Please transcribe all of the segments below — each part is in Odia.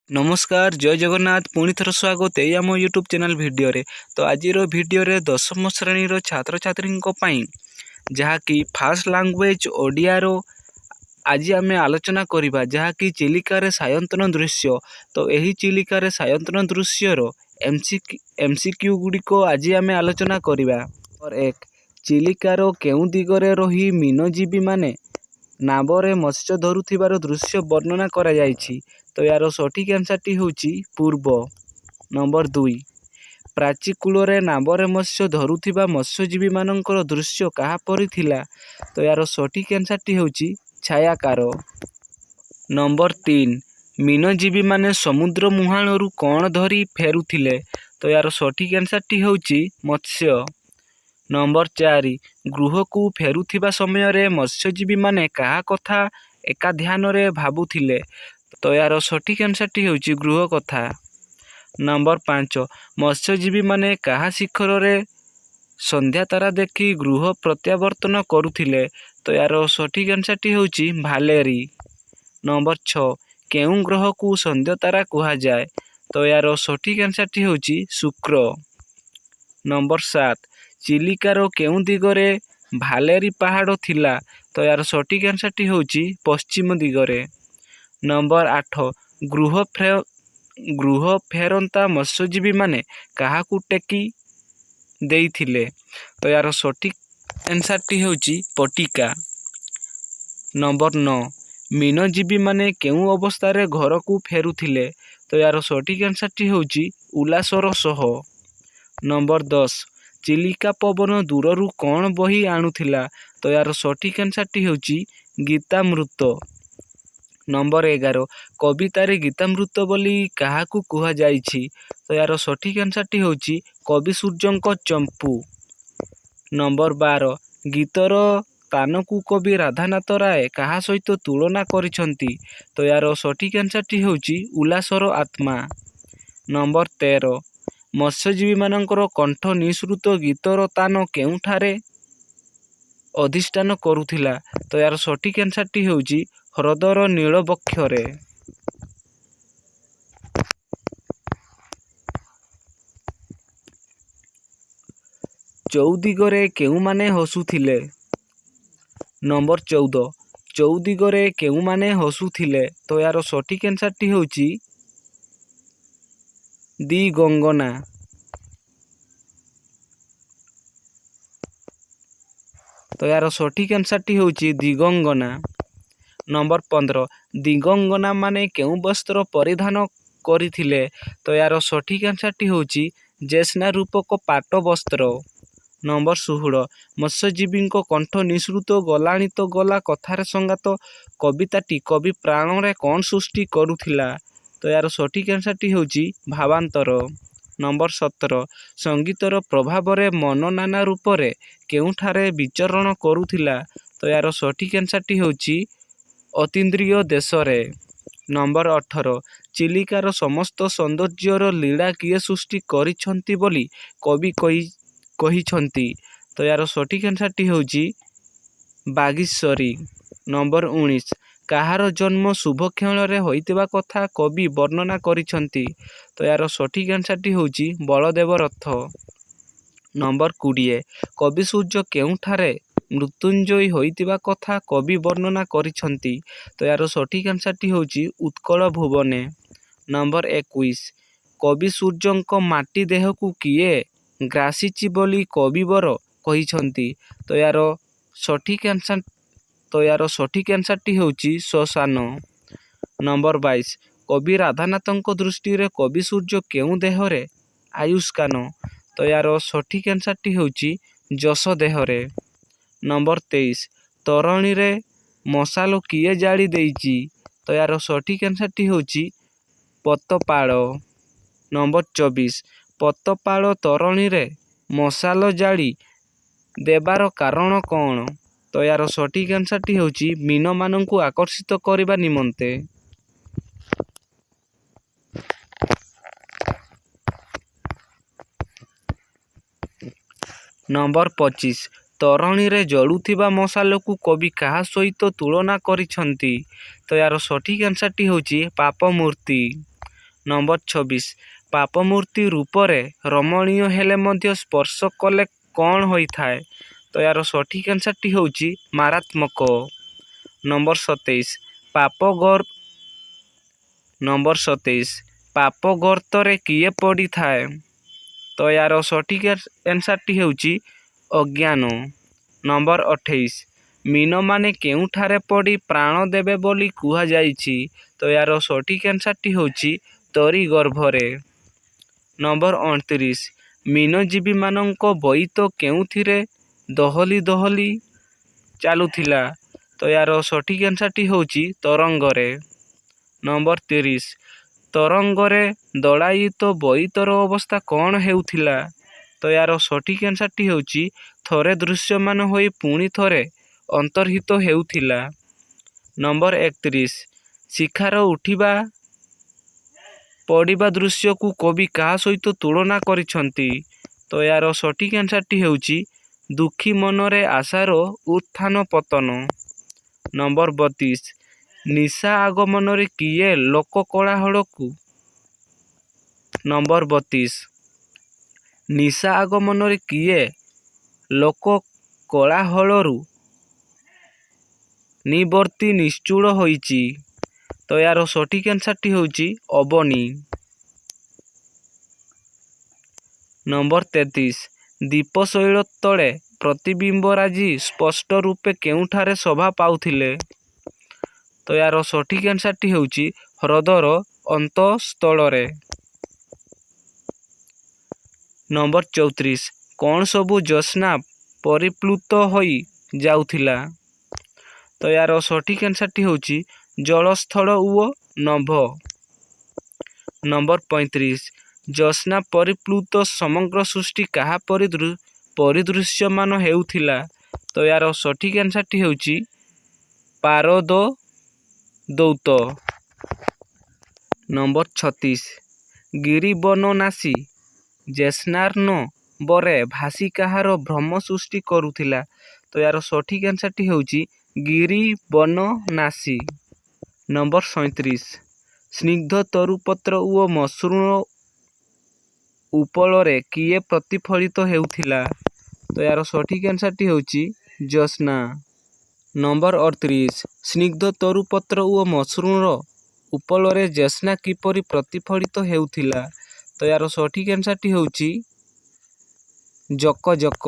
ନମସ୍କାର, ଜୟ ଜଗନ୍ନାଥ। ପୁଣି ଥରେ ସ୍ୱାଗତ ଏଇ ଆମ ୟୁଟ୍ୟୁବ୍ ଚ୍ୟାନେଲ୍ ଭିଡ଼ିଓରେ। ତ ଆଜିର ଭିଡ଼ିଓରେ ଦଶମ ଶ୍ରେଣୀର ଛାତ୍ରଛାତ୍ରୀଙ୍କ ପାଇଁ ଯାହାକି ଫାର୍ଷ୍ଟ ଲାଙ୍ଗୁଏଜ୍ ଓଡ଼ିଆର ଆଜି ଆମେ ଆଲୋଚନା କରିବା, ଯାହାକି ଚିଲିକାରେ ସାୟନ୍ତନ ଦୃଶ୍ୟ। ତ ଏହି ଚିଲିକାରେ ସାୟନ୍ତନ ଦୃଶ୍ୟର ଏମ୍ ସି କ୍ୟୁ ଗୁଡ଼ିକ ଆଜି ଆମେ ଆଲୋଚନା କରିବା। ନମ୍ବର 1, ଚିଲିକାର କେଉଁ ଦିଗରେ ରହି ମୀନଜୀବୀମାନେ ନାବରେ ମତ୍ସ୍ୟ ଧରୁଥିବାର ଦୃଶ୍ୟ ବର୍ଣ୍ଣନା କରାଯାଇଛି? ତ ଏହାର ସଠିକ୍ ଆନ୍ସର୍ଟି ହେଉଛି ପୂର୍ବ। ନମ୍ବର 2, ପ୍ରାଚୀ କୂଳରେ ନାବରେ ମତ୍ସ୍ୟ ଧରୁଥିବା ମତ୍ସ୍ୟଜୀବୀମାନଙ୍କର ଦୃଶ୍ୟ କାହାପରି ଥିଲା? ତ ଏହାର ସଠିକ୍ ଆନ୍ସର୍ଟି ହେଉଛି ଛାୟାକାର। ନମ୍ବର 3, ମୀନଜୀବୀମାନେ ସମୁଦ୍ର ମୁହାଣରୁ କ'ଣ ଧରି ଫେରୁଥିଲେ? ତ ଏହାର ସଠିକ୍ ଆନ୍ସର୍ଟି ହେଉଛି ମତ୍ସ୍ୟ। ନମ୍ବର 4, ଗୃହକୁ ଫେରୁଥିବା ସମୟରେ ମତ୍ସ୍ୟଜୀବୀମାନେ କାହା କଥା ଏକାଧ୍ୟାନରେ ଭାବୁଥିଲେ? ତ ଏହାର ସଠିକ୍ ଆନ୍ସର୍ଟି ହେଉଛି ଗୃହ କଥା। ନମ୍ବର 5, ମତ୍ସ୍ୟଜୀବୀମାନେ କାହା ଶିଖରରେ ସନ୍ଧ୍ୟାତାରା ଦେଖି ଗୃହ ପ୍ରତ୍ୟାବର୍ତ୍ତନ କରୁଥିଲେ? ତ ଏହାର ସଠିକ୍ ଆନ୍ସର୍ଟି ହେଉଛି ଭାଲେରୀ। ନମ୍ବର 6, କେଉଁ ଗ୍ରହକୁ ସନ୍ଧ୍ୟାତାରା କୁହାଯାଏ? ତ ଏହାର ସଠିକ୍ ଆନ୍ସର୍ଟି ହେଉଛି ଶୁକ୍ର। ନମ୍ବର 7, ଚିଲିକାର କେଉଁ ଦିଗରେ ଭାଲେରୀ ପାହାଡ଼ ଥିଲା? ତ ଏହାର ସଠିକ୍ ଆନ୍ସର୍ଟି ହେଉଛି ପଶ୍ଚିମ ଦିଗରେ। ନମ୍ବର 8, ଗୃହ ଫେରନ୍ତା ମତ୍ସ୍ୟଜୀବୀମାନେ କାହାକୁ ଟେକି ଦେଇଥିଲେ? ତ ଏହାର ସଠିକ୍ ଆନ୍ସର୍ଟି ହେଉଛି ପଟିକା। ନମ୍ବର 9, ମୀନଜୀବୀମାନେ କେଉଁ ଅବସ୍ଥାରେ ଘରକୁ ଫେରୁଥିଲେ? ତ ଏହାର ସଠିକ୍ ଆନ୍ସର୍ଟି ହେଉଛି ଉଲ୍ଲାସର ସହ। ନମ୍ବର 10, ଚିଲିକା ପବନ ଦୂରରୁ କ'ଣ ବହି ଆଣୁଥିଲା? ତ ଏହାର ସଠିକ୍ ଆନ୍ସର୍ଟି ହେଉଛି ଗୀତାମୃତ। ନମ୍ବର 11, କବିତାରେ ଗୀତାମୃତ ବୋଲି କାହାକୁ କୁହାଯାଇଛି? ତ ଏହାର ସଠିକ୍ ଆନ୍ସର୍ଟି ହେଉଛି କବିସୂର୍ଯ୍ୟଙ୍କ ଚମ୍ପୁ। ନମ୍ବର 12, ଗୀତର ତାନକୁ କବି ରାଧାନାଥ ରାୟ କାହା ସହିତ ତୁଳନା କରିଛନ୍ତି? ତ ଏହାର ସଠିକ୍ ଆନ୍ସର୍ଟି ହେଉଛି ଉଲ୍ଲାସର ଆତ୍ମା। ନମ୍ବର 13, ମତ୍ସ୍ୟଜୀବୀମାନଙ୍କର କଣ୍ଠ ନିଃସୃତ ଗୀତର ତାନ କେଉଁଠାରେ ଅଧିଷ୍ଠାନ କରୁଥିଲା? ତ ଏହାର ସଠିକ୍ ଆନ୍ସର୍ଟି ହେଉଛି ହ୍ରଦର ନୀଳ ବକ୍ଷରେ। ଚଉଦିଗରେ କେଉଁମାନେ ହସୁଥିଲେ? ନମ୍ବର 14, ଚଉଦିଗରେ କେଉଁମାନେ ହସୁଥିଲେ? ତ ଏହାର ସଠିକ୍ ଆନ୍ସର୍ଟି ହେଉଛି ଦିଗଙ୍ଗନା। ତ ଏହାର ସଠିକ୍ ଆନ୍ସର୍ଟି ହେଉଛି ଦିଗଙ୍ଗନା। ନମ୍ବର 15, ଦିଗଙ୍ଗନାମାନେ କେଉଁ ବସ୍ତ୍ର ପରିଧାନ କରିଥିଲେ? ତ ଏହାର ସଠିକ୍ ଆନ୍ସର୍ଟି ହେଉଛି ଜ୍ୟୋତ୍ସ୍ନା ରୂପକ ପାଟ ବସ୍ତ୍ର। ନମ୍ବର 16, ମତ୍ସ୍ୟଜୀବୀଙ୍କ କଣ୍ଠ ନିଃସୃତ ଗଲାଣି ତ ଗଲା କଥାରେ ସଙ୍ଗାତ କବିତାଟି କବି ପ୍ରାଣରେ କ'ଣ ସୃଷ୍ଟି କରୁଥିଲା? ତ ଏହାର ସଠିକ୍ ଆନ୍ସର୍ଟି ହେଉଛି ଭାବାନ୍ତର। ନମ୍ବର 17, ସଙ୍ଗୀତର ପ୍ରଭାବରେ ମନ ନାନା ରୂପରେ କେଉଁଠାରେ ବିଚରଣ କରୁଥିଲା? ତ ଏହାର ସଠିକ୍ ଆନ୍ସର୍ଟି ହେଉଛି ଅତୀନ୍ଦ୍ରିୟ ଦେଶରେ। ନମ୍ବର 18, ଚିଲିକାର ସମସ୍ତ ସୌନ୍ଦର୍ଯ୍ୟର ଲୀଳା କିଏ ସୃଷ୍ଟି କରିଛନ୍ତି ବୋଲି କବି କହିଛନ୍ତି? ତ ଏହାର ସଠିକ୍ ଆନ୍ସର୍ଟି ହେଉଛି ବାଗୀଶ୍ୱରୀ। ନମ୍ବର 19, କାହାର ଜନ୍ମ ଶୁଭକ୍ଷଣରେ ହୋଇଥିବା କଥା କବି ବର୍ଣ୍ଣନା କରିଛନ୍ତି? ତ ଏହାର ସଠିକ୍ ଆନ୍ସର୍ଟି ହେଉଛି ବଳଦେବ ରଥ। ନମ୍ବର 20, କବିସୂର୍ଯ୍ୟ କେଉଁଠାରେ ମୃତ୍ୟୁଞ୍ଜୟ ହୋଇଥିବା କଥା କବି ବର୍ଣ୍ଣନା କରିଛନ୍ତି? ତ ଏହାର ସଠିକ୍ ଆନ୍ସର୍ଟି ହେଉଛି ଉତ୍କଳ ଭୁବନେ। ନମ୍ବର 21, କବିସୂର୍ଯ୍ୟଙ୍କ ମାଟି ଦେହକୁ କିଏ ଗ୍ରାସିଛି ବୋଲି କବିବର କହିଛନ୍ତି? ତ ଏହାର ସଠିକ୍ ଆନ୍ସର୍ଟି ହେଉଛି ଶ୍ମଶାନ। ନମ୍ବର 22, କବି ରାଧାନାଥଙ୍କ ଦୃଷ୍ଟିରେ କବିସୂର୍ଯ୍ୟ କେଉଁ ଦେହରେ ଆୟୁଷ୍ମାନ? ତ ଏହାର ସଠିକ୍ ଆନ୍ସର୍ଟି ହେଉଛି ଯଶ ଦେହରେ। ନମ୍ବର 23, ତରଣୀରେ ମଶାଲ କିଏ ଜାଳି ଦେଇଛି? ତ ଏହାର ସଠିକ୍ ଆନ୍ସର୍ଟି ହେଉଛି ପତପାଳ। ନମ୍ବର 24, ପତପାଳ ତରଣୀରେ ମଶାଲ ଜାଳି ଦେବାର କାରଣ କ'ଣ? ତ ଏହାର ସଠିକ୍ ଆନ୍ସର୍ଟି ହେଉଛି ମୀନମାନଙ୍କୁ ଆକର୍ଷିତ କରିବା ନିମନ୍ତେ। ନମ୍ବର 25, ତରଣୀରେ ଜଳୁଥିବା ମଶାଲକୁ କବି କାହା ସହିତ ତୁଳନା କରିଛନ୍ତି? ତ ଏହାର ସଠିକ୍ ଆନ୍ସର୍ଟି ହେଉଛି ପାପମୂର୍ତ୍ତି। ନମ୍ବର 26, ପାପମୂର୍ତ୍ତି ରୂପରେ ରମଣୀୟ ହେଲେ ମଧ୍ୟ ସ୍ପର୍ଶ କଲେ କ'ଣ ହୋଇଥାଏ? ତ ଏହାର ସଠିକ୍ ଆନ୍ସର୍ଟି ହେଉଛି ମାରାତ୍ମକ। ନମ୍ବର 27, ପାପ ନମ୍ବର 27, ପାପ ଗର୍ତ୍ତରେ କିଏ ପଡ଼ିଥାଏ? ତ ଏହାର ସଠିକ୍ ଆନ୍ସର୍ଟି ହେଉଛି ଅଜ୍ଞାନ। ନମ୍ବର 28, ମୀନମାନେ କେଉଁଠାରେ ପଡ଼ି ପ୍ରାଣ ଦେବେ ବୋଲି କୁହାଯାଇଛି? ତ ଏହାର ସଠିକ୍ ଆନ୍ସର୍ଟି ହେଉଛି ତରି ଗର୍ଭରେ। ନମ୍ବର 29, ମୀନଜୀବୀମାନଙ୍କ ବୋଇତ କେଉଁଥିରେ ଦୋହଲି ଦୋହଲି ଚାଲୁଥିଲା? ତ ଏହାର ସଠିକ୍ ଆନ୍ସର୍ଟି ହେଉଛି ତରଙ୍ଗରେ। ନମ୍ବର 30, ତରଙ୍ଗରେ ଦୋଳାୟିତ ବୋଇତର ଅବସ୍ଥା କ'ଣ ହେଉଥିଲା? ତ ଏହାର ସଠିକ୍ ଆନ୍ସର୍ଟି ହେଉଛି ଥରେ ଦୃଶ୍ୟମାନ ହୋଇ ପୁଣି ଥରେ ଅନ୍ତର୍ହିତ ହେଉଥିଲା। ନମ୍ବର 31, ଶିଖାର ଉଠିବା ପଡ଼ିବା ଦୃଶ୍ୟକୁ କବି କାହା ସହିତ ତୁଳନା କରିଛନ୍ତି? ତ ଏହାର ସଠିକ୍ ଆନ୍ସର୍ଟି ହେଉଛି ଦୁଃଖୀ ମନରେ ଆଶାର ଉତ୍ଥାନ ପତନ। ନମ୍ବର 32, ନିଶା ଆଗମନରେ କିଏ ଲୋକ କୋଳାହଳକୁ ନମ୍ବର 32, ନିଶା ଆଗମନରେ କିଏ ଲୋକ କୋଳାହଳରୁ ନିବର୍ତ୍ତି ନିଶ୍ଚଳ ହୋଇଛି? ତ ଏହାର ସଠିକ୍ ଆନ୍ସର୍ଟି ହେଉଛି ଅବନୀ। ନମ୍ବର 33, ଦୀପଶୈଳ ତଳେ ପ୍ରତିବିମ୍ବ ରାଜି ସ୍ପଷ୍ଟ ରୂପେ କେଉଁଠାରେ ଶୋଭା ପାଉଥିଲେ? ତ ଏହାର ସଠିକ୍ ଆନ୍ସର୍ଟି ହେଉଛି ହ୍ରଦର ଅନ୍ତଃସ୍ଥଳରେ। ନମ୍ବର 34, କ'ଣ ସବୁ ଜ୍ୟୋତ୍ସ୍ନା ପରିପ୍ଲୁତ ହୋଇ ଯାଉଥିଲା? ତ ଏହାର ସଠିକ୍ ଆନ୍ସର୍ଟି ହେଉଛି ଜଳସ୍ଥଳ ଓ ନଭ। ନମ୍ବର 35, ଜ୍ୟୋତ୍ସ୍ନା ପରିପ୍ଲୁତ ସମଗ୍ର ସୃଷ୍ଟି କାହା ପରି ପରିଦୃଶ୍ୟମାନ ହେଉଥିଲା? ତ ଏହାର ସଠିକ୍ ଆନ୍ସର୍ଟି ହେଉଛି ପାରଦ ଦୌତ। ନମ୍ବର 36, ଗିରିବନନାସୀ ଜ୍ୟୋତ୍ସ୍ନାର୍ଣ୍ଣବରେ ଭାସି କାହାର ଭ୍ରମ ସୃଷ୍ଟି କରୁଥିଲା? ତ ଏହାର ସଠିକ୍ ଆନ୍ସର୍ଟି ହେଉଛି ଗିରିବନନାସୀ। ନମ୍ବର 37, ସ୍ନିଗ୍ଧ ତରୁପତ୍ର ଓ ମସୃଣ ଉପଳରେ କିଏ ପ୍ରତିଫଳିତ ହେଉଥିଲା? ତ ଏହାର ସଠିକ୍ ଆନ୍ସର୍ଟି ହେଉଛି ଜ୍ୟୋତ୍ସ୍ନା। ନମ୍ବର 38, ସ୍ନିଗ୍ଧ ତରୁପତ୍ର ଓ ମସୃଣ ଉପଳରେ ଜ୍ୟୋତ୍ସ୍ନା କିପରି ପ୍ରତିଫଳିତ ହେଉଥିଲା? ତ ଏହାର ସଠିକ୍ ଆନ୍ସର୍ଟି ହେଉଛି ଜକ ଜକ।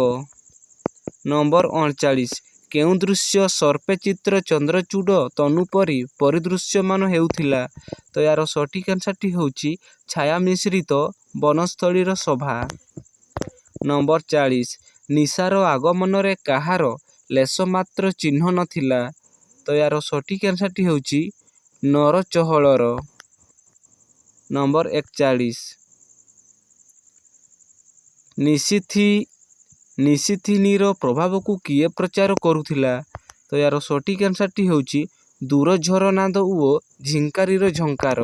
ନମ୍ବର 39, କେଉଁ ଦୃଶ୍ୟ ସର୍ପଚିତ୍ର ଚନ୍ଦ୍ରଚୂଡ଼ ତନୁ ପରି ପରିଦୃଶ୍ୟମାନ ହେଉଥିଲା? ତ ଏହାର ସଠିକ୍ ଆନ୍ସର୍ଟି ହେଉଛି ଛାୟା ମିଶ୍ରିତ ବନସ୍ଥଳୀର ଶୋଭା। ନମ୍ବର 40, ନିଶାର ଆଗମନରେ କାହାର ଲେଶମାତ୍ର ଚିହ୍ନ ନଥିଲା? ତ ଏହାର ସଠିକ୍ ଆନ୍ସର୍ଟି ହେଉଛି ନରଚହଳର। ନମ୍ବର 41, ନିଶିଥିନୀର ପ୍ରଭାବକୁ କିଏ ପ୍ରଚାର କରୁଥିଲା? ତ ଏହାର ସଠିକ୍ ଆନ୍ସର୍ଟି ହେଉଛି ଦୂରଝର ନାଦ ଓ ଝିଙ୍କାରୀର ଝଙ୍କାର।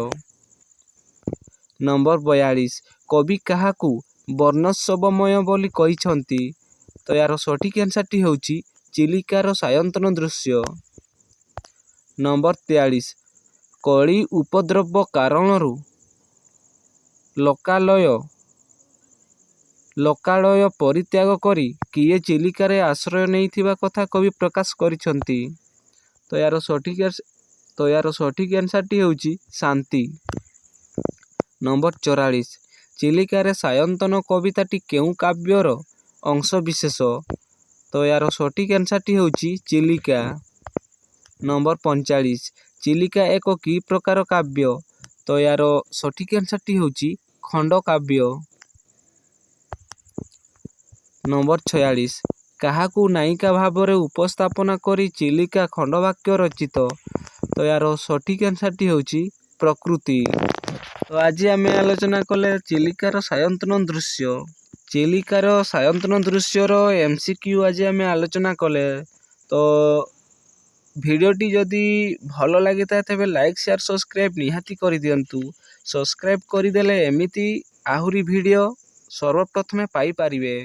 ନମ୍ବର 42, କବି କାହାକୁ ବର୍ଣ୍ଣୋତ୍ସବମୟ ବୋଲି କହିଛନ୍ତି? ତ ଏହାର ସଠିକ୍ ଆନ୍ସର୍ଟି ହେଉଛି ଚିଲିକାର ସାୟନ୍ତନ ଦୃଶ୍ୟ। ନମ୍ବର 43, କଳି ଉପଦ୍ରବ କାରଣରୁ ଲୋକାଳୟ ପରିତ୍ୟାଗ କରି କିଏ ଚିଲିକାରେ ଆଶ୍ରୟ ନେଇଥିବା କଥା କବି ପ୍ରକାଶ କରିଛନ୍ତି? ତ ଏହାର ସଠିକ୍ ଆନ୍ସର୍ଟି ହେଉଛି ଶାନ୍ତି। ନମ୍ବର 44, ଚିଲିକାରେ ସାୟନ୍ତନ କବିତାଟି କେଉଁ କାବ୍ୟର ଅଂଶବିଶେଷ? ତ ଏହାର ସଠିକ୍ ଆନ୍ସର୍ଟି ହେଉଛି ଚିଲିକା। ନମ୍ବର 45, ଚିଲିକା ଏକ କି ପ୍ରକାର କାବ୍ୟ? ତ ଏହାର ସଠିକ୍ ଆନ୍ସର୍ଟି ହେଉଛି ଖଣ୍ଡକାବ୍ୟ। ନମ୍ବର 46, କାହାକୁ ନାୟିକା ଭାବରେ ଉପସ୍ଥାପନା କରି ଚିଲିକା ଖଣ୍ଡବାକ୍ୟ ରଚିତ? ତ ଏହାର ସଠିକ୍ ଆନ୍ସର୍ଟି ହେଉଛି ପ୍ରକୃତି। ତ ଆଜି ଆମେ ଆଲୋଚନା କଲେ ଚିଲିକାର ସାୟନ୍ତନ ଦୃଶ୍ୟ। ଚିଲିକାର ସାୟନ୍ତନ ଦୃଶ୍ୟର MCQ ଆଜି ଆମେ ଆଲୋଚନା କଲେ। ତ ଭିଡ଼ିଓଟି ଯଦି ଭଲ ଲାଗିଥାଏ, ତେବେ ଲାଇକ୍, ସେୟାର, ସବସ୍କ୍ରାଇବ୍ ନିହାତି କରିଦିଅନ୍ତୁ। ସବସ୍କ୍ରାଇବ୍ କରିଦେଲେ ଏମିତି ଆହୁରି ଭିଡ଼ିଓ ସର୍ବପ୍ରଥମେ ପାଇପାରିବେ।